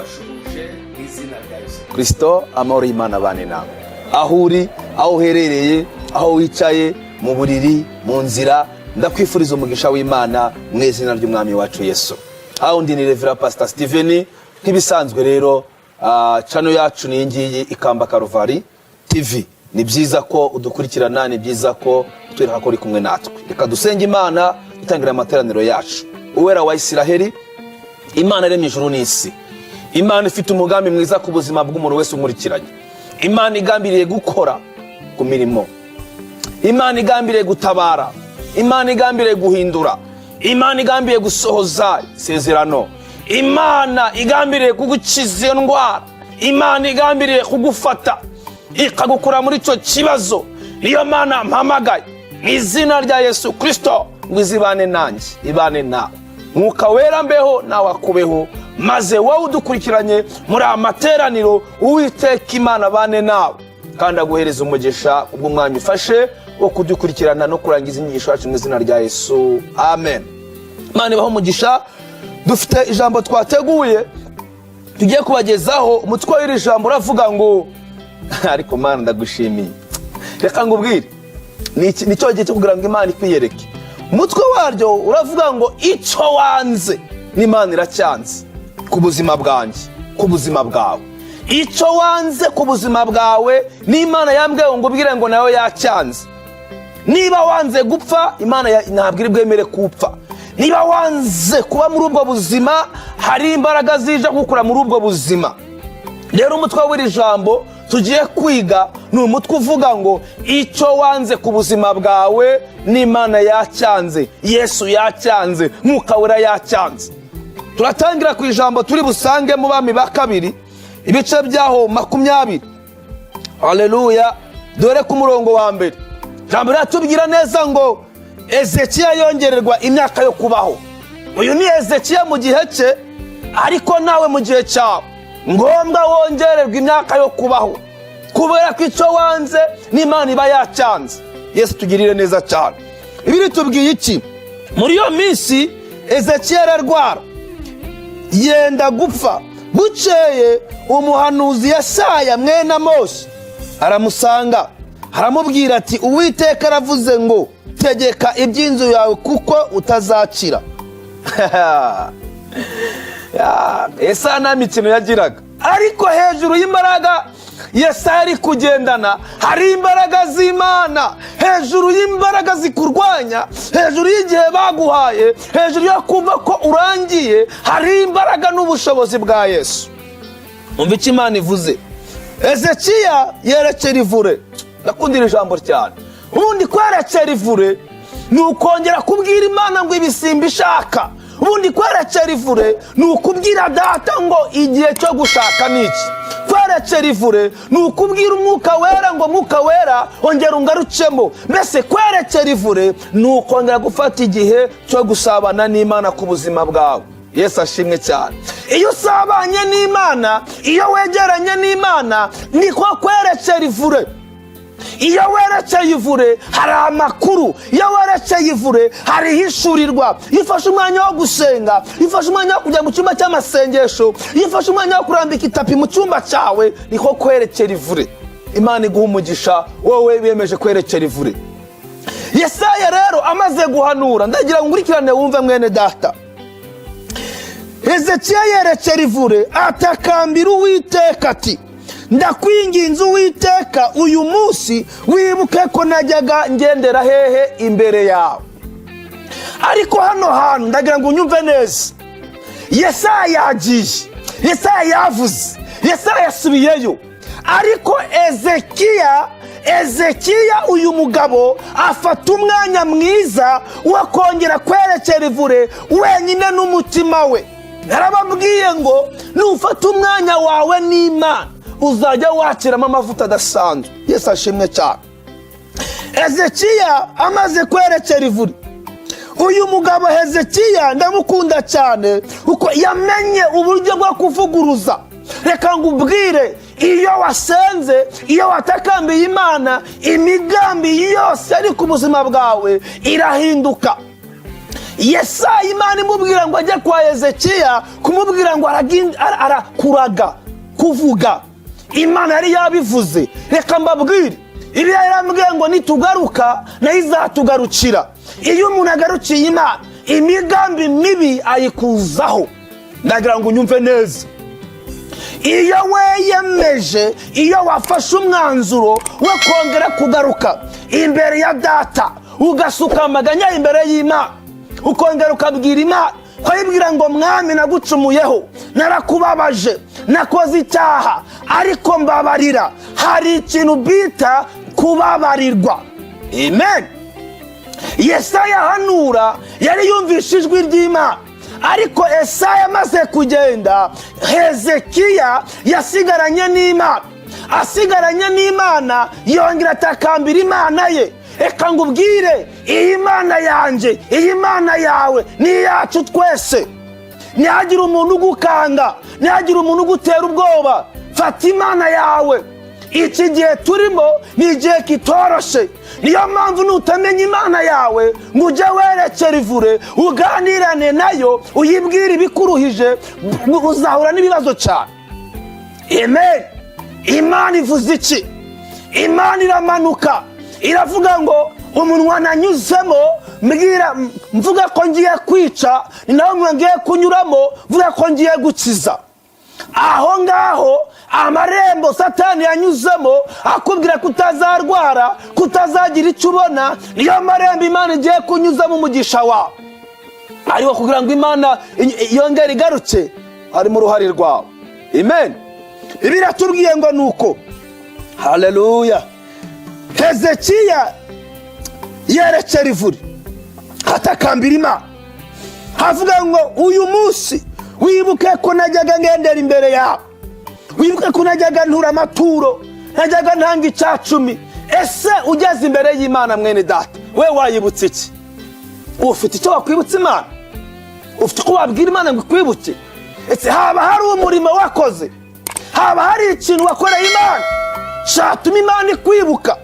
Ndabashuhuje mu izina rya Yesu Kirisito. Amahoro y'Imana abane nawe aho uri, aho uherereye, aho wicaye mu buriri, mu nzira. Ndakwifuriza umugisha w'Imana mu izina ry'Umwami wacu Yesu. Aho ndi ni Reverend Pastor Steven nk'ibisanzwe. Rero channel yacu ni iyi ngiyi, Ikamba Karuvari TV. Ni byiza ko udukurikirana, ni byiza ko utwereka ko uri kumwe natwe. Reka dusenge Imana dutangira amateraniro yacu. Uwera wa Isiraheli, Imana iremye ijuru n'isi, Imana ifite umugambi mwiza ku buzima bw'umuntu wese umurikiranye, Imana igambiriye gukora ku mirimo, Imana igambiriye gutabara, Imana igambiriye guhindura, Imana igambiriye gusohoza isezerano, Imana igambiriye kugukiza iyo ndwara, Imana igambiriye kugufata ikagukura muri icyo kibazo, niyo Mana mpamagaye mu izina rya Yesu Kirisito ngo izibane nanjye, ibane nawe. Mwuka Wera mbeho, nawe akubeho, maze wowe udukurikiranye muri aya materaniro, Uwiteka Imana abane nawe kandi aguhereza umugisha ubw'umwanya ufashe wo kudukurikirana no kurangiza inyigisho yacu mu izina rya Yesu, amen. Imana ibaho umugisha. Dufite ijambo twateguye tugiye kubagezaho. Umutwe w'iri jambo uravuga ngo, ariko Mana ndagushimiye, reka ngubwire, ni cyo gihe cyo kugira ngo Imana ikwiyereke. Umutwe waryo uravuga ngo: "Icyo wanze n'Imana iracyanze ku buzima bwanjye, ku buzima bwawe." Icyo wanze ku buzima bwawe n'Imana yambwiye ngo ubwire ngo nawe yacyanze. Niba wanze gupfa, Imana ntabwo iri bwemere kupfa. Niba wanze kuba muri ubwo buzima, hari imbaraga zije gukura muri ubwo buzima. Rero umutwe w'iri jambo tugiye kwiga ni umutwe uvuga ngo: "Icyo wanze ku buzima bwawe n'Imana yacyanze, Yesu yacyanze, Mwuka Wera yacyanze." Turatangira ku ijambo turi busange mu Bami ba Kabiri, ibice byaho 20, haleluya, dore ku murongo wa mbere. Ijambo riratubwira neza ngo Ezekiya yongererwa imyaka yo kubaho. Uyu ni Ezekiya mu gihe cye, ariko nawe mu gihe cyawe ngombwa wongererwa imyaka yo kubaho, kubera ko icyo wanze n'Imana iba yacyanze. Yesu tugirire neza cyane. Ibiri tubwiye iki? Muri iyo minsi Ezekiya ararwara, yenda gupfa. Bukeye umuhanuzi Yesaya mwene Amosi aramusanga, aramubwira ati: "Uwiteka aravuze ngo: tegeka iby'inzu yawe, kuko utazakira." Yesaya nta mikino yagiraga, ariko hejuru y'imbaraga Yesaya ari kugendana hari imbaraga z'Imana. Hejuru y'imbaraga zikurwanya, hejuru y'igihe baguhaye, hejuru yo kumva ko urangiye, hari imbaraga n'ubushobozi bwa Yesu. Umva icyo Imana ivuze. Ezekiya yerekera ivure. Ndakundira ijambo cyane. Ubundi kwerekera ivure ni ukongera kubwira Imana ngo ibisimba ishaka. Ubundi kwerekera ivure ni ukubwira Data ngo igihe cyo gushaka ni iki. Kwerekera ivure ni ukubwira Umwuka Wera ngo: "Mwuka Wera, ongera ungarukemo." Mbese kwerekera ivure ni ukongera gufata igihe cyo gusabana n'Imana ku buzima bwawe. Yesu ashimwe cyane. Iyo usabanye n'Imana, iyo wegeranye n'Imana, niko kwerekera ivure. Iyo werekeye ivure hari amakuru, iyo werekeye ivure hari ihishurirwa. Iyo ufashe umwanya wo gusenga, iyo ufashe umwanya wo kujya mu cyumba cy'amasengesho, iyo ufashe umwanya wo kurambika itapi mu cyumba cyawe, niko kwerekera ivure. Imana iguha umugisha wowe wiyemeje kwerekera ivure. Yesaya rero amaze guhanura, ndagira ngo nkurikirane wumve mwene data. Hezekiya yerekera ivure, atakambira Uwiteka ati: "Ndakwinginze Uwiteka, uyu munsi wibuke ko najyaga ngendera hehe? Imbere yawe." Ariko hano hantu ndagira ngo unyumve neza. Yesaya yagiye, Yesaya yavuze, Yesaya yasubiyeyo, ariko Ezekiya uyu mugabo afata umwanya mwiza wo kongera kwerekera ivure wenyine n'umutima we. Narababwiye ngo nufata umwanya wawe n'Imana, uzajya wakiramo amavuta adasanzwe. Yesu ashimwe cyane. Ezekiya amaze kwerekera ivure, uyu mugabo Hezekiya ndamukunda cyane kuko yamenye uburyo bwo kuvuguruza. Reka ngubwire, iyo wasenze, iyo watakambiye Imana, imigambi yose ari ku buzima bwawe irahinduka. Yesaya, Imana imubwira ngo ajye kwa Hezekiya kumubwira ngo arakuraga kuvuga. Imana yari yabivuze. Reka mbabwire, ibi yarambwiye ngo nitugaruka nayo izatugarukira. Iyo umuntu agarukiye Imana, imigambi mibi ayikuzaho. Ndagira ngo unyumve neza. Iyo weyemeje, iyo wafashe umwanzuro wo kongera kugaruka imbere ya Data, ugasuka amaganya imbere y'Imana, ukongera ukabwira Imana, ukayibwira ngo: "Mwami, nagucumuyeho, narakubabaje, nakoze icyaha, ariko mbabarira." Hari ikintu bita kubabarirwa. Amen. Yesaya ahanura yari yumvishe ijwi ry'Imana, ariko Esaya amaze kugenda, Hezekiya yasigaranye n'Imana. Asigaranye n'Imana, yongera atakambira Imana ye. Reka ngubwire, iyi Mana yanjye, iyi Mana yawe ni iyacu twese. Ntihagire umuntu ugukanga, ntihagire umuntu ugutera ubwoba. Fata Imana yawe. Iki gihe turimo ni igihe kitoroshe. Niyo mpamvu nutamenya Imana yawe ngo ujye werekera ivure, uganirane nayo, uyibwire ibikuruhije, uzahura n'ibibazo cyane. Amen. Imana ivuze iki? Imana iramanuka, iravuga ngo: "Umunwa nanyuzemo mbwira mvuga ko ngiye kwica, ni nawe munwa ngiye kunyuramo mvuga ko ngiye gukiza." Aho ngaho amarembo Satani yanyuzemo akubwira ko utazarwara, ko utazagira icyo ubona, niyo marembo Imana igiye kunyuzamo umugisha wawe. Ariko kugira ngo Imana yongere igaruke, harimo uruhare rwawe. Amen. Ibi biratubwiye ngo ni uko, haleluya, Hezekiya yerekera ivuri, atakambira Imana, havuga ngo: "Uyu munsi wibuke ko najyaga ngendera imbere yawe, wibuke ko najyaga ntura amaturo, najyaga ntanga icyacumi." Ese ugeze imbere y'Imana, mwene Data, we wayibutse iki? Ufite icyo wakwibutsa Imana? Ufite uko wabwira Imana ngo ikwibuke? Ese haba hari umurimo wakoze, haba hari ikintu wakoreye Imana cyatuma Imana ikwibuka?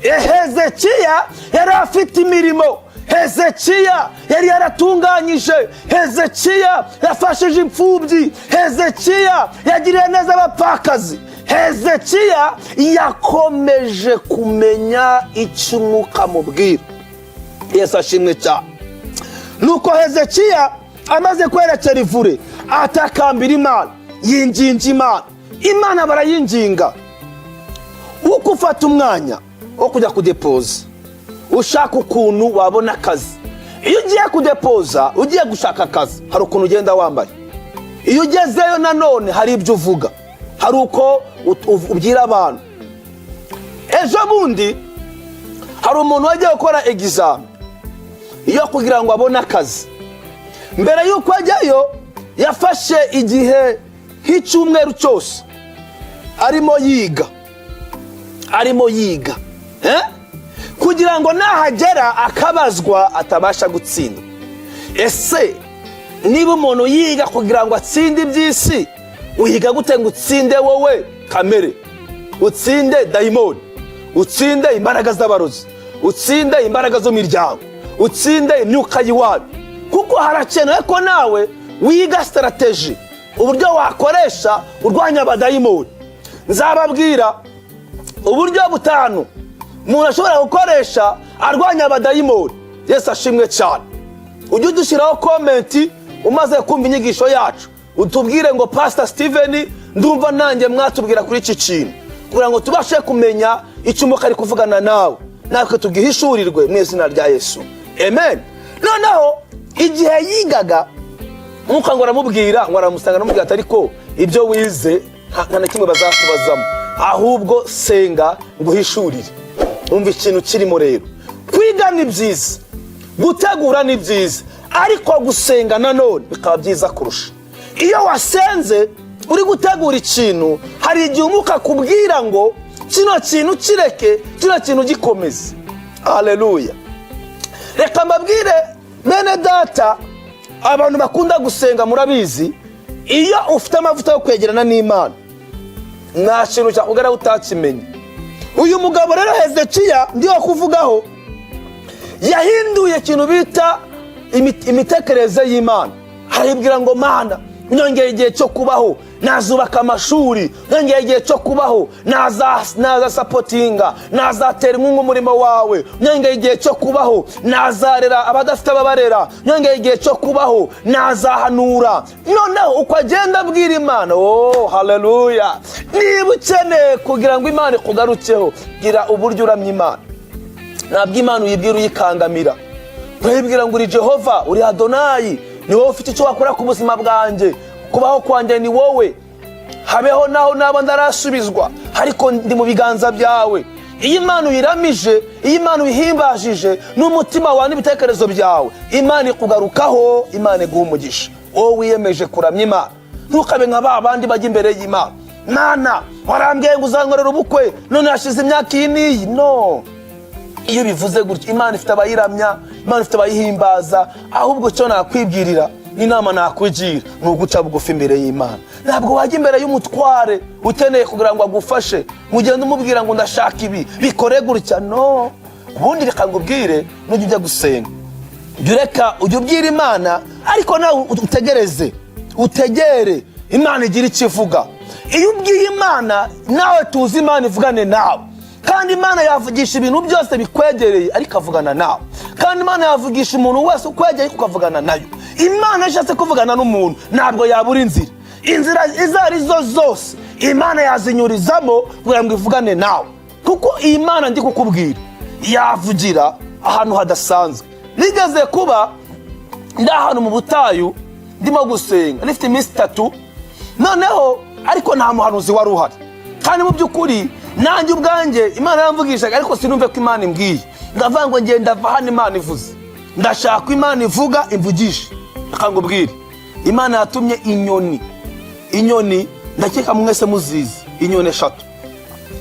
Hezekiya yari afite imirimo. Hezekiya yari yaratunganyije. Hezekiya yafashije imfubyi. Hezekiya yagiriye neza abapfakazi. Hezekiya yakomeje kumenya icyo Umwuka amubwira. Yesu ashimwe cyane. Nuko Hezekiya amaze kwerekera ivure, atakambira Imana, yinginga Imana. Imana barayinginga. Uko ufata umwanya wo kujya kudepoza ushaka ukuntu wabona akazi, iyo ugiye kudepoza ugiye gushaka akazi, hari ukuntu ugenda wambaye. Iyo ugezeyo nanone hari ibyo uvuga, hari uko ubwira abantu. Ejo bundi hari umuntu wagiye gukora examen yo kugira ngo abone akazi. Mbere y'uko ajyayo, yafashe igihe nk'icyumweru cyose arimo yiga, arimo yiga, eh? Kugira ngo nahagera akabazwa atabasha gutsinda. Ese niba umuntu yiga kugira ngo atsinde iby'isi, uyiga gute ngo utsinde wowe kamere, utsinde dayimoni, utsinde imbaraga z'abarozi, utsinde imbaraga z'miryango, utsinde imyuka y'iwanyu? Kuko harakenewe ko nawe wiga strategy, uburyo wakoresha urwanya abadayimoni. Nzababwira uburyo butanu umuntu ashobora gukoresha arwanya abadayimoni. Yesu ashimwe cyane. Ujye udushyiraho comment umaze kumva inyigisho yacu, utubwire ngo: "Pasita Steven, ndumva nanjye mwatubwira kuri iki kintu," kugira ngo tubashe kumenya icyo Umwuka ari kuvugana nawe, natwe tugihishurirwe mu izina rya Yesu. Amen. Noneho igihe yigaga, Mwuka ngo aramubwira, ngo aramusanga, aramubwira ati: "Ariko ibyo wize nta na kimwe bazakubazamo, ahubwo senga ngo uhishurire." Umva ikintu kirimo rero: kwiga ni byiza, gutegura ni byiza, ariko gusenga nanone bikaba byiza kurusha. Iyo wasenze uri gutegura ikintu, hari igihe Umwuka akubwira ngo: "Kino kintu kireke, kino kintu gikomeze." Haleluya. Reka mbabwire, bene Data, abantu bakunda gusenga murabizi, iyo ufite amavuta yo kwegerana n'Imana, nta kintu cyakugeraho utakimenye. Uyu mugabo rero Hezekiya ndiho kuvugaho, yahinduye ikintu bita imitekerereze y'Imana. Arayibwira ngo: "Mana, nyongera igihe cyo kubaho, nazubaka amashuri. Nyongera igihe cyo kubaho, naza supportinga, nazatera inkunga umurimo wawe. Nyongera igihe cyo kubaho, nazarera abadafite ababarera. Nyongera igihe cyo kubaho, nazahanura." Noneho uko agenda abwira Imana, oh haleluya! Niba ukeneye kugira ngo Imana ikugarukeho, gira uburyo uramya Imana. Ntabwo Imana uyibwira uyikangamira. Urayibwira ngo: "Uri Jehova, uri Adonayi, ni wowe ufite icyo wakora ku buzima bwanjye. Kubaho kwanjye ni wowe. Habeho naho naba ndarasubizwa, ariko ndi mu biganza byawe." Iyo Imana uyiramije, iyo Imana uyihimbajije n'umutima wawe n'ibitekerezo byawe, Imana ikugarukaho, Imana iguha umugisha. Wowe wiyemeje kuramya Imana, ntukabe nka ba bandi bajya imbere y'Imana: "Mana, warambwiye ngo uzankorera ubukwe, none hashize imyaka iyi n'iyi." No iyo bivuze gutyo, Imana ifite abayiramya, Imana ifite abayihimbaza. Ahubwo icyo nakwibwirira n'inama nakugira ni uguca bugufi imbere y'Imana. Ntabwo wajya imbere y'umutware ukeneye kugira ngo agufashe, ugende umubwira ngo: "Ndashaka ibi, bikore gutya." No ubundi reka ngubwire, nujya ujya gusenga, jya ureka ujya ubwira Imana, ariko nawe utegereze, utegere Imana igira icyo ivuga. Iyo ubwiye Imana nawe, tuzi Imana ivugane nawe. Kandi Imana yavugisha ibintu byose bikwegereye, ariko avugana nawe. Kandi Imana yavugisha umuntu wese ukwegereye, ariko ukavugana nayo. Imana ishatse kuvugana n'umuntu, ntabwo yabura inzira. Inzira izo ari zo zose Imana yazinyurizamo kugira ngo ivugane nawe, kuko iyi Mana ndi kukubwira yavugira ahantu hadasanzwe. Nigeze kuba ndi ahantu mu butayu, ndimo gusenga, nifite iminsi 3. Noneho ariko nta muhanuzi wari uhari, kandi mu by'ukuri nanjye ubwanjye Imana yamvugishaga, ariko sinumve ko Imana imbwiye. Ndavuga ngo: "Ngenda va hano Imana ivuze, ndashaka ko Imana ivuga, imvugishe." Reka ngubwire, Imana yatumye inyoni. Inyoni ndakeka mwese muzizi, inyoni eshatu.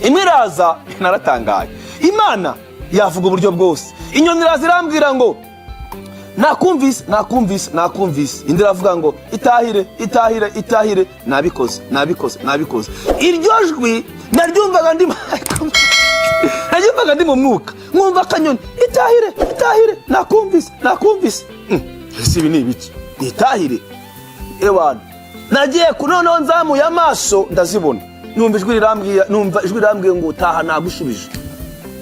Imwe iraza, naratangaye. Imana yavuga uburyo bwose. Inyoni iraza irambwira ngo: "Nakumvise, nakumvise, nakumvise." Indi iravuga ngo: "Itahire, itahire, itahire." "Nabikoze, nabikoze, nabikoze." Iryo jwi naryumvaga ndi mu mwuka, nkumva akanyoni: "Itahire, itahire, nakumvise, nakumvise." Ese ibi ni ibiki? Itahire ewana. Nagiye ku noneho nzamuye amaso ndazibona, numva ijwi rirambwiye ngo: "Taha, nagushubije."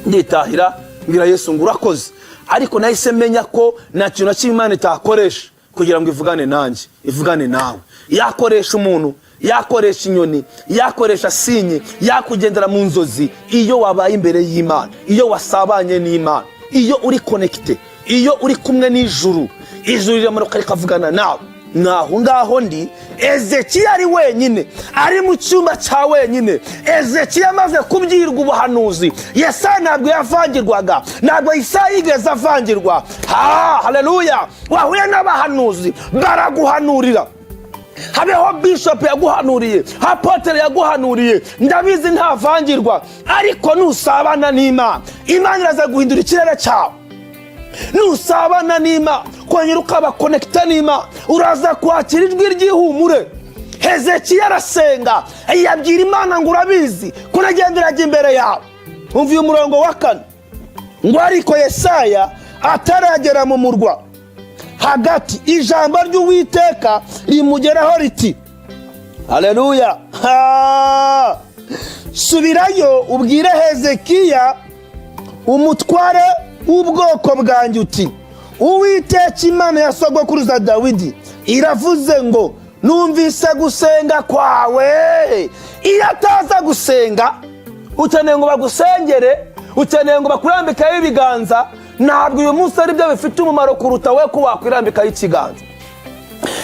Nditahira, mbwira Yesu ngo: "Urakoze." Ariko nahise menya ko nta kintu na kimwe Imana itakoresha kugira ngo ivugane nanjye, ivugane nawe. Yakoresha umuntu, yakoresha inyoni, yakoresha signe, yakugendera mu nzozi. Iyo wabaye imbere y'Imana, iyo wasabanye n'Imana, iyo uri connecté, iyo uri kumwe n'ijuru, ijuru riramanuka rikavugana nawe. Naho ngaho ndi, Ezekiya ari wenyine, ari mu cyumba cya wenyine. Ezekiya amaze kubwirwa ubuhanuzi. Yesaya ntabwo yavangirwaga, ntabwo Yesaya yigeze avangirwa. Ha, haleluya! Wahuye n'abahanuzi baraguhanurira, habeho bishop yaguhanuriye, apôtre yaguhanuriye, ndabizi ntavangirwa. Ariko nusabana n'Imana, Imana iraza guhindura ikirere cyawe. Nusabana n'Imana, kongera ukaba connecté n'Imana, uraza kwakira ijwi ry'ihumure. Hezekiya arasenga, yabwira Imana ngo: "Urabizi ko nagenderaga imbere yawe." Umva uyu murongo wa 4 ngo: "Ariko Yesaya ataragera mu murwa hagati, ijambo ry'Uwiteka rimugeraho riti: 'Haleluya! Ha! Subirayo ubwire Hezekiya umutware w'ubwoko bwanjye uti: Uwiteka Imana ya sogokuruza Dawidi iravuze ngo: Numvise gusenga kwawe.'" Iyo ataza gusenga, ukeneye ngo bagusengere, ukeneye ngo bakurambikeho ibiganza, ntabwo uyu munsi ari byo bifite umumaro kuruta we ko wakwirambikaho ikiganza.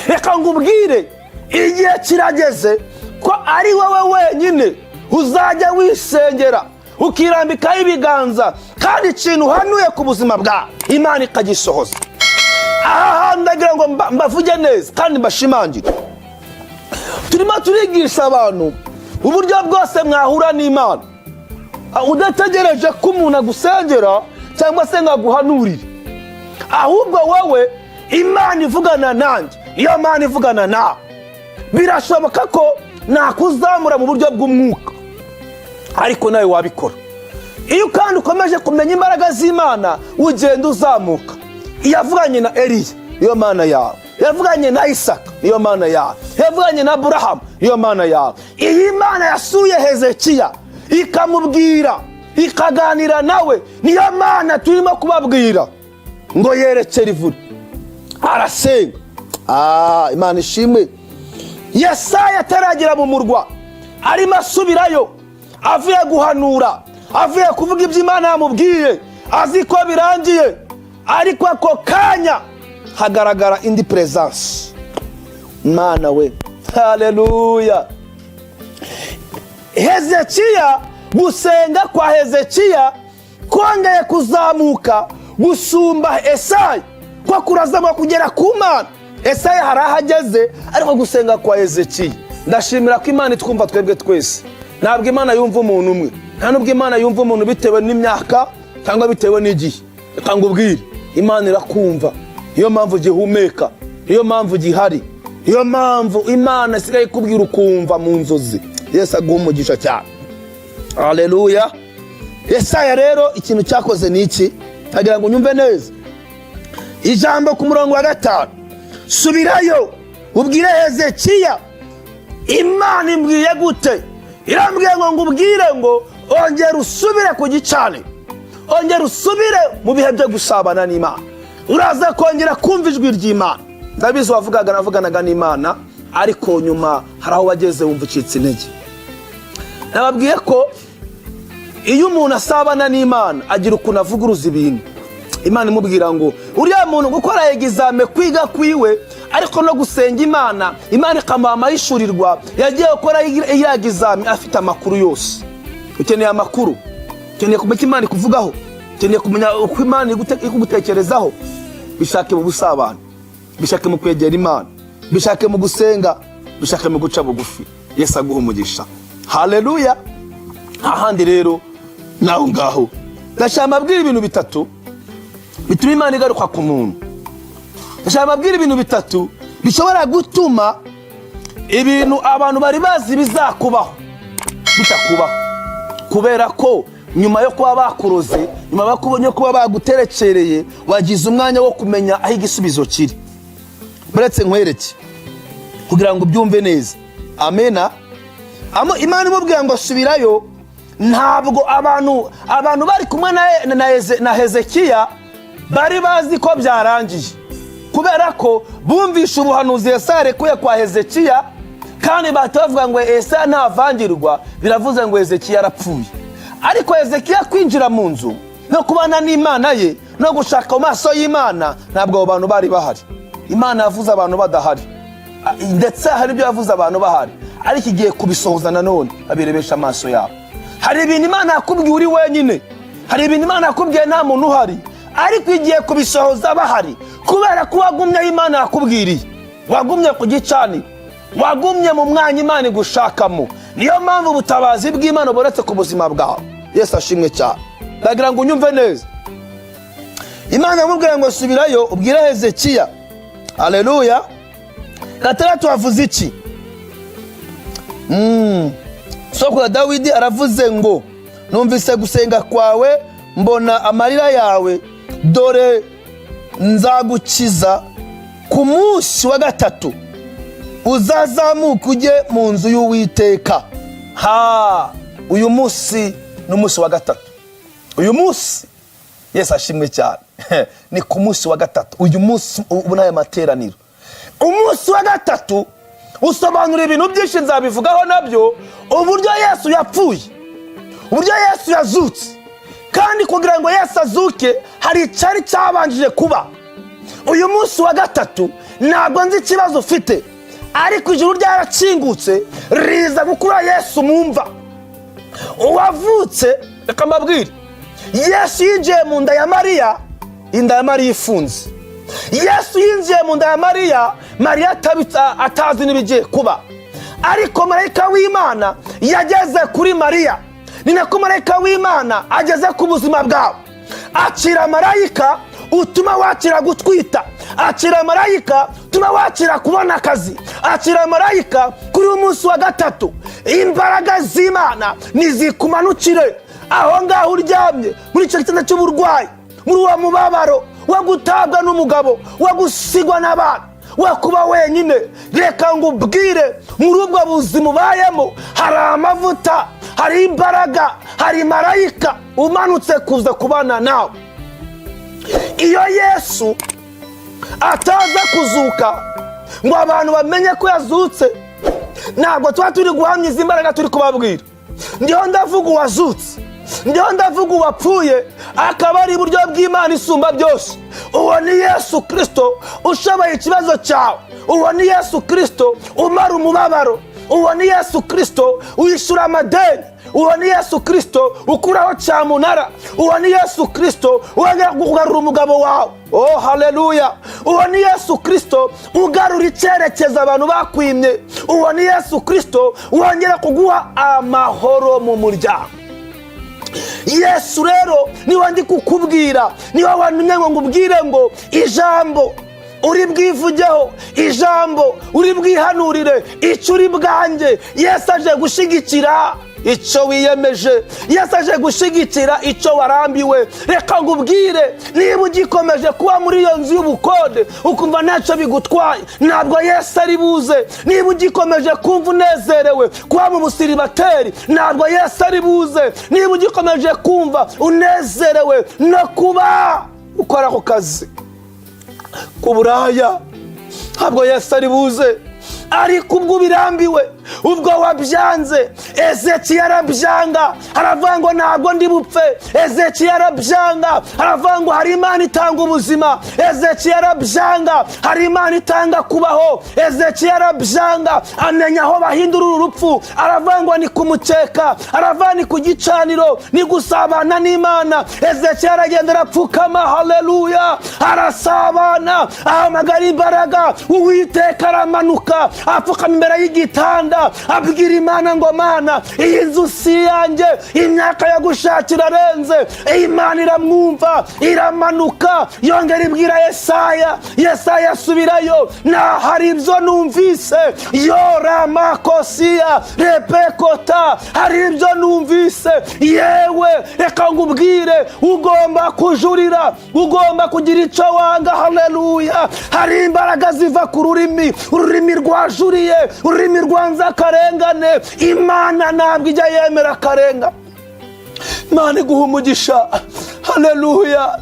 Reka ngubwire, igihe kirageze ko ari wowe wenyine uzajya wisengera, ukirambikaho ibiganza, kandi ikintu uhanuye ku buzima bwawe Imana ikagisohoza. Aha hantu ndagira ngo mbavuge neza kandi mbashimangire. Turimo turigisha abantu uburyo bwose mwahura n'Imana udategereje ko umuntu agusengera cyangwa se ngo aguhanurire, ahubwo wowe Imana ivugana nanjye, iyo Mana ivugana nawe, birashoboka ko nakuzamura mu buryo bw'umwuka, ariko nawe wabikora. Iyo kandi ukomeje kumenya imbaraga z'Imana, ugenda uzamuka. Iyo avuganye na Eliya, niyo Mana yawe. Yavuganye na Isaka, niyo Mana yawe. Yavuganye na Aburahamu, niyo Mana yawe. Iyi Mana yasuye Hezekiya, ikamubwira, ikaganira nawe, niyo Mana turimo kubabwira ngo yerekere ivure, arasenga. Imana ishimwe. Yesaya ataragera mu murwa, arimo asubirayo, avuye guhanura, avuye kuvuga ibyo Imana yamubwiye, azi ko birangiye, ariko ako kanya hagaragara indi presence. Mana we, haleluya! Hezekiya, gusenga kwa Hezekiya kongeye kuzamuka gusumba Esaya, ko kurazamuka kugera ku Mana. Esaya hari aho ageze, ariko gusenga kwa Hezekiya, ndashimira ko Imana itwumva twebwe twese. Ntabwo Imana yumva umuntu umwe, nta nubwo Imana yumva umuntu bitewe n'imyaka cyangwa bitewe n'igihe. Reka ngubwire, Imana irakumva. Niyo mpamvu gihumeka, niyo mpamvu gihari, niyo mpamvu Imana isigaye ikubwira ukumva mu nzozi. Yesu aguha umugisha cyane, haleluya. Yesaya rero ikintu cyakoze ni iki? Agira ngo unyumve neza ijambo ku murongo wa 5: "Subirayo ubwire Hezekiya." Imana imbwiye gute? Irambwiye ngo ngubwire ngo ongera usubire ku gicaniro, ongera usubire mu bihe byo gusabana n'Imana, uraza kongera kumva ijwi ry'Imana. Ndabizi wavugaga, navuganaga n'Imana, ariko nyuma hari aho wageze wumva ucitse intege. Nababwiye ko iyo umuntu asabana n'Imana agira ukuntu avuguruza ibintu. Imana imubwira ngo uriya muntu gukora examen, kwiga kwiwe, ariko no gusenga Imana, Imana ikamuha amahishurirwa. Yagiye gukora iriya examen afite amakuru yose. Ukeneye amakuru, ukeneye kumenya icyo Imana ikuvugaho, ukeneye kumenya uko Imana iri kugutekerezaho. Bishake mu busabane, bishake mu kwegera Imana, bishake mu gusenga, bishake mu guca bugufi. Yesu aguha umugisha, haleluya. Ahandi rero naho ngaho ndashaka mbabwira ibintu bitatu bituma Imana igaruka ku muntu. Ndashaka mbabwira ibintu bitatu bishobora gutuma ibintu abantu bari bazi bizakubaho bitakubaho, kubera ko nyuma yo kuba bakuroze, nyuma yo kuba baguterekereye, wagize umwanya wo kumenya aho igisubizo kiri. Buretse nkwereke kugira ngo ubyumve neza. Amena. Imana imubwira ngo subirayo, ntabwo abantu bari kumwe na Hezekiya bari bazi ko byarangiye, kubera ko bumvishe ubuhanuzi Yesaya yarekuye kwa Hezekiya, kandi bahita bavuga ngo Yesaya ntavangirwa, biravuze ngo Hezekiya yarapfuye. Ariko Hezekiya kwinjira mu nzu no kubana n'Imana ye no gushaka mu maso y'Imana, ntabwo abo bantu bari bahari. Imana yavuze abantu badahari, ndetse hari ibyo yavuze abantu bahari, ariko igiye kubisohoza nanone babirebesha amaso yabo. Hari ibintu Imana yakubwiye uri wenyine, hari ibintu Imana yakubwiye nta muntu uhari, ariko igiye kubisohoza bahari, kubera ko wagumye aho Imana yakubwiriye, wagumye ku gicaniro, wagumye mu mwanya Imana igushakamo. Niyo mpamvu ubutabazi bw'Imana buretse ku buzima bwawe. Yesu ashimwe cyane. Ndagira ngo unyumve neza. Imana yamubwira ngo subirayo ubwire Hezekiya, aleluya. 6 havuze iki? Soko ya Dawidi aravuze ngo numvise gusenga kwawe, mbona amarira yawe, dore nzagukiza ku munsi wa gatatu, uzazamuka ujye mu nzu y'Uwiteka. Ha, uyu munsi ni umunsi wa gatatu uyu munsi. Yesu ashimwe cyane. Ni ku munsi wa gatatu uyu munsi, ubu n'aya materaniro. Umunsi wa gatatu usobanura ibintu byinshi, nzabivugaho nabyo, uburyo Yesu yapfuye, uburyo Yesu yazutse. Kandi kugira ngo Yesu azuke hari icyari cyabanjije kuba. Uyu munsi wa gatatu, ntabwo nzi ikibazo ufite, ariko ijuru ryarakingutse riza gukura Yesu mu mva. Uwavutse, reka mbabwire, Yesu yinjiye mu nda ya Mariya, inda ya Mariya ifunze. Yesu yinjiye mu nda ya Mariya, Mariya atazi n'ibigiye kuba, ariko marayika w'Imana yageze kuri Mariya. Ni nako marayika w'Imana ageze ku buzima bwawe. Akira marayika utuma wakira gutwita, akira marayika utuma wakira kubona akazi, akira marayika kuri uyu munsi wa gatatu. Imbaraga z'Imana nizikumanukire aho ngaho uryamye muri icyo gitanda cy'uburwayi, muri uwo mubabaro. Wo gutabwa n'umugabo, wo gusigwa n'abana, wo kuba wenyine. Reka ngo ubwire, muri ubwo buzima ubayemo hari amavuta, hari imbaraga, hari marayika umanutse kuza kubana nawe. Iyo Yesu ataza kuzuka ngo abantu bamenye ko yazutse, ntabwo tuba turi guhamya izi mbaraga turi kubabwira. Ndiho ndavuga uwazutse, ndiho ndavuga uwapfuye akaba ari iburyo bw'Imana isumba byose. Uwo ni Yesu Kirisito ushoboye ikibazo cyawe. Uwo ni Yesu Kirisito umara umubabaro. Uwo ni Yesu Kirisito wishyura amadeni. Uwo ni Yesu Kirisito ukuraho cyamunara. Uwo ni Yesu Kirisito wongera kugarura umugabo wawe. Oh, haleluya! Uwo ni Yesu Kirisito ugarura icyerekezo abantu bakwimye. Uwo ni Yesu Kirisito wongera kuguha amahoro mu muryango. Yesu rero niwe ndi kukubwira, niwe wantumye ngo ngubwire ngo ijambo uri bwivugeho, ijambo uri bwihanurire, icyo uri bwanjye. Yesu aje gushyigikira icyo wiyemeje. Yesu aje gushyigikira icyo warambiwe. Reka ngubwire, niba ugikomeje kuba muri iyo nzu y'ubukode ukumva ntacyo bigutwaye, ntabwo Yesu ari buze. Niba ugikomeje kumva unezerewe kuba mu busiribateri, ntabwo Yesu ari buze. Niba ugikomeje kumva unezerewe no kuba ukora ako kazi ku buraya, ntabwo Yesu ari buze. Ariko ubwo ubirambiwe, ubwo wabyanze, Ezekiya arabyanga, aravuga ngo ntabwo ndi bupfe. Ezekiya arabyanga, aravuga ngo hari Imana itanga ubuzima. Ezekiya arabyanga, hari Imana itanga kubaho. Ezekiya arabyanga, amenya aho bahindura uru rupfu. Aravuga ngo ni ku mukeka, aravuga ni ku gicaniro, ni gusabana n'Imana. Ezekiya aragenda, arapfukama, haleluya, arasabana, ahamagara imbaraga. Uwiteka aramanuka, apfukama imbere y'igitanda, abwira Imana ngo: "Mana, iyi nzu si iyanjye, imyaka yo gushakira arenze." Imana iramwumva, iramanuka, yongera ibwira Yesaya. Yesaya asubirayo: "Na hari ibyo numvise yoramakosiya repekota, hari ibyo numvise." Yewe, reka ngubwire, ugomba kujurira, ugomba kugira icyo wanga. Haleluya! Hari imbaraga ziva ku rurimi, ururimi rwajuriye, ururimi rwanze akarengane. Imana ntabwo ijya yemera akarengane. Imana iguha umugisha. Haleluya!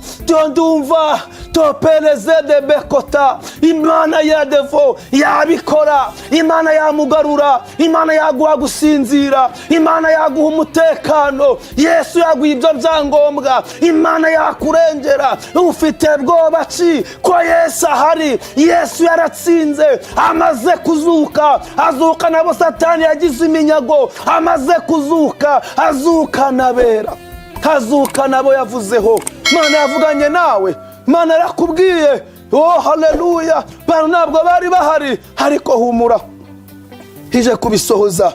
Ndumva topereze de bekota. Imana ya devo yabikora, Imana yamugarura, Imana yaguha gusinzira, Imana yaguha umutekano, Yesu yaguha ibyo byangombwa, Imana yakurengera. Ufite bwoba ki ko Yesu ahari? Yesu yaratsinze, amaze kuzuka, azuka nabo Satani yagize iminyago. Amaze kuzuka, azuka nabera, azuka nabo yavuzeho. Imana yavuganye nawe, Imana yarakubwiye. Oh, haleluya! Bantu ntabwo bari bahari, ariko humura, ije kubisohoza.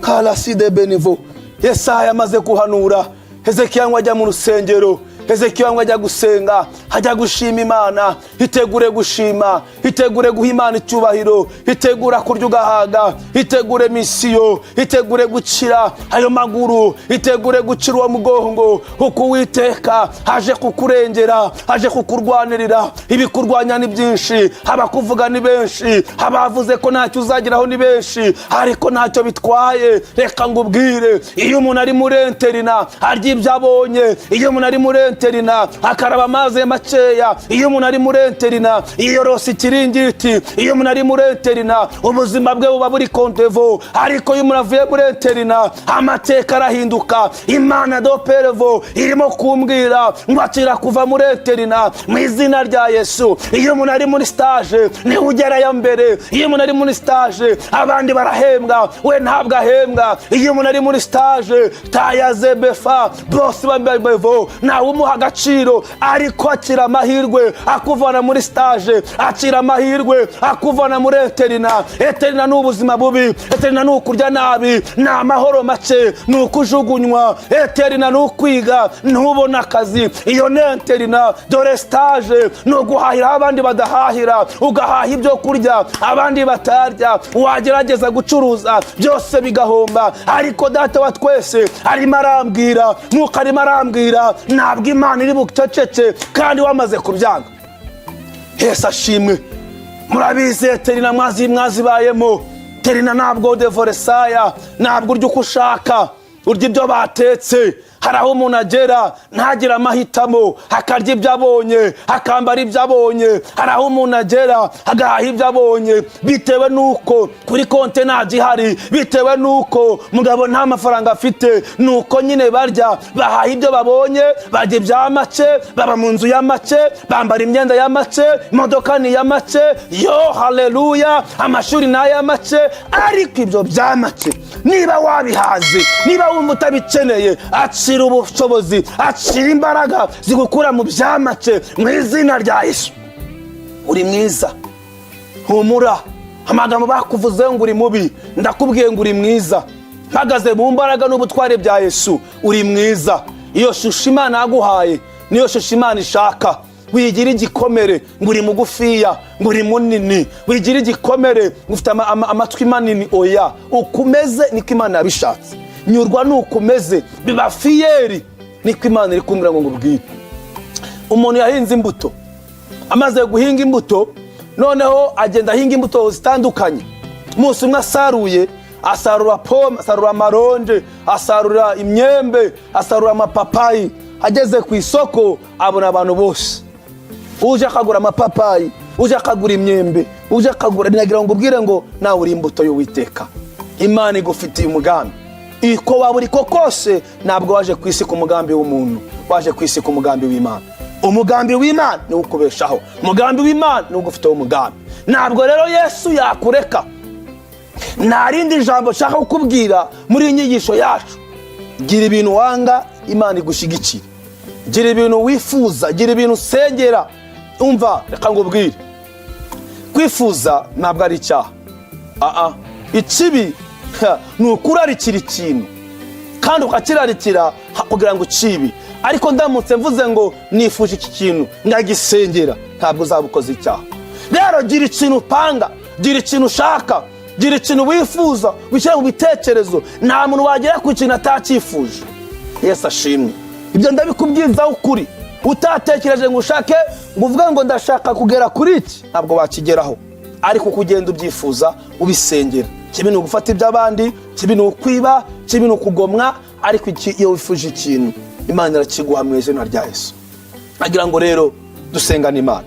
Karaside benivo. Yesaya amaze guhanura, Hezekiya ngo ajya mu rusengero. Hezekiya ngo ajya gusenga, ajya gushima Imana. Itegure gushima, itegure guha Imana icyubahiro, itegura kurya ugahaga, itegure mission, itegure gukira ayo maguru, itegure gukira uwo mugongo, kuko Uwiteka aje kukurengera, aje kukurwanirira. Ibikurwanya ni byinshi, abakuvuga ni benshi, abavuze ko ntacyo uzageraho ni benshi, ariko ntacyo bitwaye. Reka ngubwire, iyo umuntu ari muri internat arya ibyo abonye. Iyo umuntu ari muri internat akaraba amazi makeya. Iyo umuntu ari muri internat yiyorosa ikiringiti. Iyo umuntu ari muri internat ubuzima bwe buba buri kontevo. Ariko iyo umuntu avuye muri internat, amateka arahinduka. Imana doperevo irimo kumbwira ngo akira kuva muri internat mu izina rya Yesu. Iyo umuntu ari muri stage niwe ugerayo mbere. Iyo umuntu ari muri stage abandi barahembwa, we ntabwo ahembwa. Iyo umuntu ari muri stage tayazebefa bose bambevo, ntawe umuha agaciro. Ariko akira amahirwe akuvana muri stage, akira amahirwe akuvana muri internat. Internat ni ubuzima bubi, internat ni ukurya nabi, ni amahoro make, ni ukujugunywa. Internat ni ukwiga ntubone akazi, iyo ni internat. Dore stage ni uguhahira aho abandi badahahira, ugahaha ibyo kurya abandi batarya, wagerageza gucuruza byose bigahomba. Ariko Data wa twese arimo arambwira, Mwuka arimo arambwira, ntabwo Imana iri buceceke kandi wamaze kubyanga. Yesu ashimwe. Murabizi, internat mwazibayemo. Internat ntabwo devoresaya, ntabwo urya uko ushaka, urya ibyo batetse. Hari aho umuntu agera ntagire amahitamo, akarya ibyo abonye, akambara ibyo abonye. Hari aho umuntu agera agahaha ibyo abonye, bitewe n'uko kuri konti nta gihari, bitewe n'uko mugabo nta mafaranga afite. Ni uko nyine barya, bahaha ibyo babonye, barya ibya make, baba mu nzu ya make, bambara imyenda ya make, imodoka ni iya make. Yo haleluya! Amashuri ni aya make. Ariko ibyo bya make, niba wabihaze, niba wumva utabikeneye, acira ubushobozi, acira imbaraga zigukura mu bya make mu izina rya Yesu. Uri mwiza, humura. Amagambo bakuvuzeho ngo uri mubi, ndakubwiye ngo uri mwiza. Mpagaze mu mbaraga n'ubutware bya Yesu, uri mwiza. Iyo shusho Imana yaguhaye niyo shusho Imana ishaka. Wigira igikomere ngo uri mugufiya, ngo uri munini. Wigira igikomere ngo ufite amatwi manini. Oya, uko umeze niko Imana yabishatse. Nyurwa nuko umeze, biba fier. Niko Imana iri kumbwira ngo ngubwire. Umuntu yahinze imbuto. Amaze guhinga imbuto, noneho agenda ahinga imbuto zitandukanye. Umunsi umwe asaruye, asarura pome, asarura amaronje, asarura imyembe, asarura amapapayi. Ageze ku isoko, abona abantu bose, uje akagura amapapayi, uje akagura imyembe, uje akagura. Nagira ngo ubwire ngo nawe uri imbuto y'Uwiteka. Imana igufitiye umugambi. Iko waba uri ko kose, ntabwo waje ku isi ku mugambi w'umuntu, waje ku isi ku mugambi w'Imana. Umugambi w'Imana niwo ukubeshaho, umugambi w'Imana niwo ugufiteho umugambi. Ntabwo rero Yesu yakureka. Nta rindi jambo nshaka kukubwira muri iyi nyigisho yacu. Gira ibintu wanga, Imana igushyigikire. Gira ibintu wifuza, gira ibintu usengera. Umva, reka ngubwire, kwifuza ntabwo ari icyaha. Aa, ikibi ni ukurarikira ikintu kandi ukakirarikira kugira ngo ucibe. Ariko ndamutse mvuze ngo nifuje iki kintu, ndagisengera, ntabwo uzaba ukoze icyaha. Rero gira ikintu upanga, gira ikintu ushaka, gira ikintu wifuza, wishyira mu bitekerezo. Nta muntu wagera ku kintu atacyifuje. Yesu ashimwe. Ibyo ndabikubwirizaho ukuri. Utatekereje ngo ushake, ngo uvuge ngo ndashaka kugera kuri iki, ntabwo wakigeraho. Ariko uko ugenda ubyifuza, ubisengera. Kibi ni ugufata iby'abandi, kibi ni ukwiba, kibi ni ukugomwa. Ariko iyo wifuje ikintu, Imana irakiguha mu izina rya Yesu. Agira ngo rero dusengane Imana.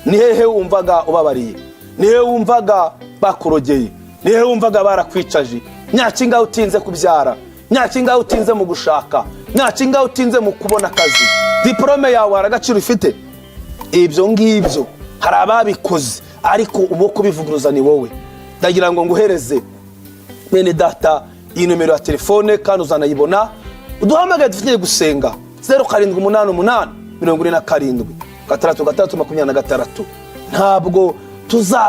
Ni hehe wumvaga ubabariye? Ni hehe wumvaga bakurogeye? Ni hehe wumvaga barakwicaje? Myaka ingahe utinze kubyara? Myaka ingahe utinze mu gushaka? Myaka ingahe utinze mu kubona akazi? Diporome yawe hari agaciro ifite? Ibyo ngibyo hari ababikoze, ariko uwo kubivuguruza ni wowe. Ndagira ngo nguhereze, mwene data, iyi nomero ya telefone, kandi uzanayibona. Uduhamagaye dufite gusenga: 0788 47 66 26. Ntabwo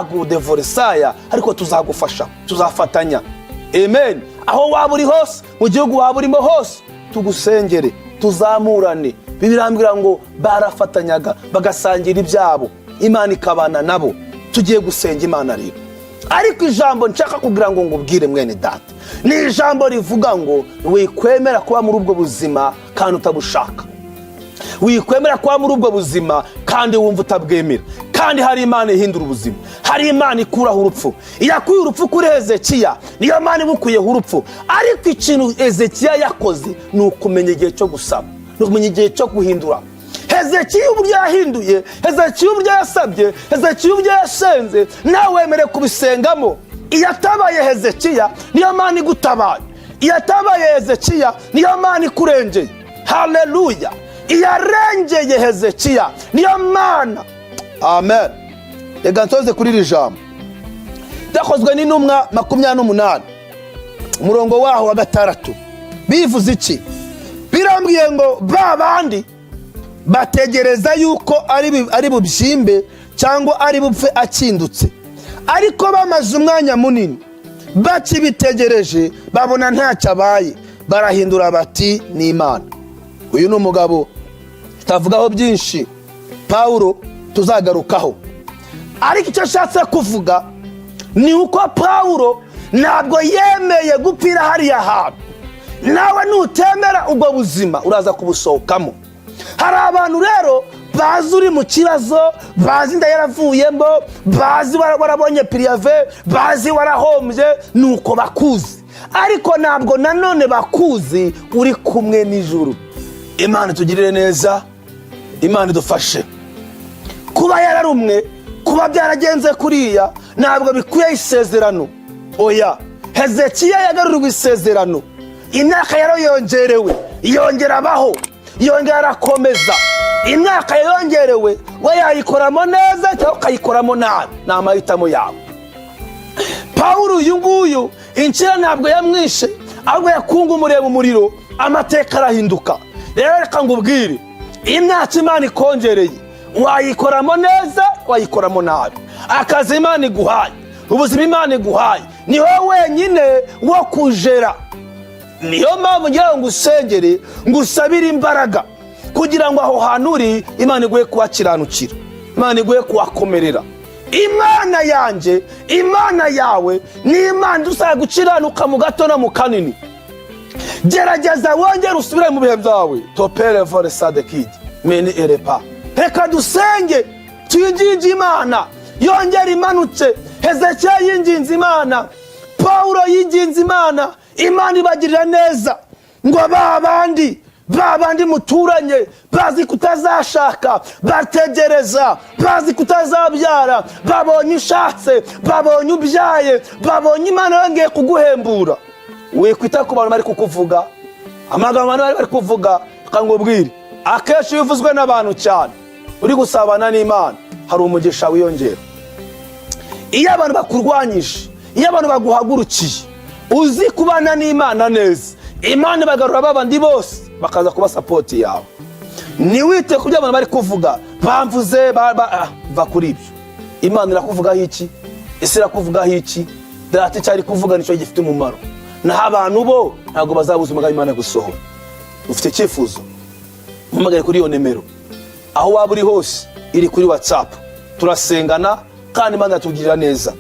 tuzagudevoresaya, ariko tuzagufasha, tuzafatanya. Amen. Aho waba uri hose, mu gihugu waba urimo hose, tugusengere, tuzamurane. Birambwira ngo barafatanyaga, bagasangira ibyabo, Imana ikabana nabo. Tugiye gusenga Imana rero. Ariko ijambo nshaka kugira ngo ngubwire, mwene data, ni ijambo rivuga ngo wikwemera kuba muri ubwo buzima kandi utabushaka. Wikwemera kuba muri ubwo buzima kandi wumva utabwemera, kandi hari Imana ihindura ubuzima, hari Imana ikuraho urupfu. Iyakuye urupfu kuri Hezekiya, niyo Mana ibukuyeho urupfu. Ariko ikintu Hezekiya yakoze ni ukumenya igihe cyo gusaba, ni ukumenya igihe cyo guhindura. Hezekiya uburyo yahinduye, Hezekiya uburyo yasabye, Hezekiya uburyo yasenze, nawe wemerewe kubisengamo. Iyo atabaye Hezekiya, niyo Mana igutabaye. Iyo atabaye Hezekiya, niyo Mana ikurengeye. Haleluya! Iyarengeye Hezekiya niyo Mana. Amen. Reka nsoze kuri iri jambo. Byakozwe n'Intumwa 28, umurongo waho wa 6, bivuze iki? Birambwiye ngo ba bandi bategereza yuko ari bubyimbe cyangwa ari bupfe akindutse. Ariko bamaze umwanya munini bakibitegereje, babona ntacyo abaye, barahindura bati: "Ni imana." Uyu ni umugabo tutavugaho byinshi, Pawulo, tuzagarukaho. Ariko icyo ashatse kuvuga ni uko Pawulo ntabwo yemeye gupfira hariya hantu. Nawe nutemera ubwo buzima, uraza kubusohokamo. Hari abantu rero bazi uri mu kibazo, bazi inda yaravuyemo, bazi warabonye préavis, bazi warahombye, nuko bakuzi, ariko ntabwo nanone bakuzi uri kumwe n'ijuru. Imana itugirire neza, Imana idufashe. Kuba yararumwe, kuba byaragenze kuriya, ntabwo bikuyeho isezerano. Oya, Hezekiya yagarurirwa isezerano, imyaka yarayongerewe, yongera abaho, yongera arakomeza. Imyaka yongerewe, we yayikoramo neza cyangwa ukayikoramo nabi, ni amahitamo yawe. Pawulo uyu nguyu, inshira ntabwo yamwishe, ahubwo yakungumuriye mu muriro, amateka arahinduka. Rero reka ngubwire, imyaka Imana ikongereye, wayikoramo neza, wayikoramo nabi. Akazi Imana iguhaye, ubuzima Imana iguhaye, ni wowe wenyine wo kujera. Niyo mpamvu ngira ngo usengere, ngo usabire imbaraga kugira ngo aho hantu uri Imana iguhe kuhakiranukira, Imana iguhe kuhakomerera. Imana yanjye, Imana yawe ni Imana idusaba gukiranuka mu gato no mu kanini. Gerageza wongere usubire mu bihe byawe. Topere vore sadekidi meni erepa. Reka dusenge, twinginge Imana yongere imanutse. Hezekiya yinginze Imana, Pawulo yinginze Imana, Imana ibagirira neza. Ngo ba bandi, ba bandi muturanye bazi kutazashaka, bategereza, bazi kutazabyara, babonye ushatse, babonye ubyaye, babonye Imana yongeye kuguhembura. Wikwita ku bantu bari kukuvuga amagambo. Abantu bari kuvuga, reka ngubwire, akenshi iyo uvuzwe n'abantu cyane uri gusabana n'Imana, hari umugisha wiyongera. Iyo abantu bakurwanyije, iyo abantu baguhagurukiye, uzi kubana n'Imana neza, Imana ibagarura babandi bose bakaza kuba support yawe. Ntiwite ku byo abantu bari kuvuga, bamvuze va kuri ibyo. Imana irakuvugaho iki? Isi irakuvugaho iki? Data icyo ari kuvuga nicyo gifite umumaro, naho abantu bo ntabwo bazabuza umugambi Imana gusohora. Ufite icyifuzo, mpamagare kuri iyo nimero aho waba uri hose, iri kuri WhatsApp. Turasengana kandi Imana iratugirira neza.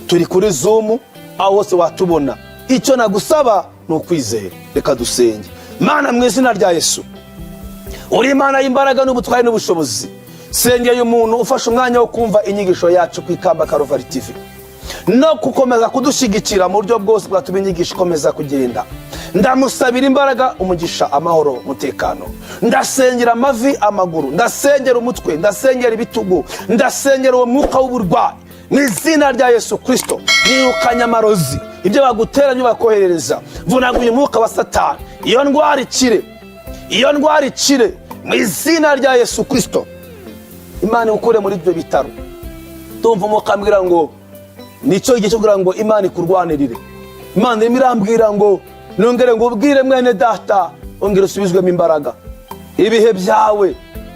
Turi kuri Zoom, aho hose watubona. Icyo nagusaba ni ukwizera. Reka dusenge. Mana, mu izina rya Yesu, uri Imana y'imbaraga n'ubutwari n'ubushobozi. Sengeye umuntu ufashe umwanya wo kumva inyigisho yacu ku Ikamba Karuvari TV no gukomeza kudushyigikira mu buryo bwose bwatuma inyigisho ikomeza kugenda. Ndamusabira imbaraga, umugisha, amahoro, umutekano. Ndasengera amavi, amaguru, ndasengera umutwe, ndasengera ibitugu, ndasengera uwo mwuka w'uburwayi mu izina rya Yesu Kirisito. Nirukanye amarozi, ibyo bagutera, ibyo bakoherereza. Vunaguye umwuka wa Satani. Iyo ndwara ikire, iyo ndwara ikire mu izina rya Yesu Kirisito. Imana ikure muri ibyo bitaro. Tumva umwuka ambwira ngo nicyo gihe cyo kugira ngo Imana ikurwanirire. Imana irimo irambwira ngo nongere ngo ubwire mwene data, ongere usubizwemo imbaraga, ibihe byawe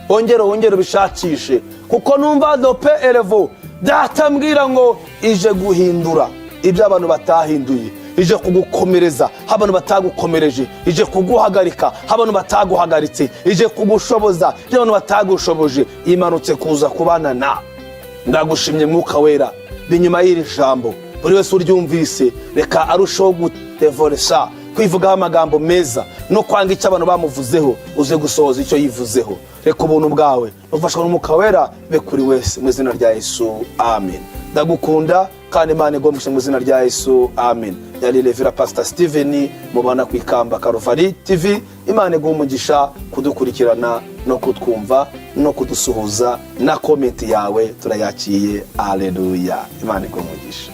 wongere ubishakishe, kuko numva dope erevo. Data ambwira ngo ije guhindura ibyo abantu batahinduye, ije kugukomereza aho abantu batagukomereje, ije kuguhagarika aho abantu bataguhagaritse, ije kugushoboza ibyo abantu batagushoboje, imanutse kuza kubana nawe. Ndagushimye, Mwuka Wera. Inyuma y'iri jambo, buri wese uryumvise, reka arusheho gudevoresa, kwivugaho amagambo meza no kwanga icyo abantu bamuvuzeho, uze gusohoza icyo yivuzeho. Reka ubuntu bwawe ufashwa n'Umwuka Wera be kuri wese, mu izina rya Yesu, amen. Ndagukunda kandi Imana igomeshe mu izina rya Yesu, amen. Yari Reverend Pastor Steven mubana ku Ikamba Karuvari TV. Imana iguha umugisha kudukurikirana no kutwumva no kudusuhuza, na comment yawe turayakiye. Aleluya, Imana iguha umugisha.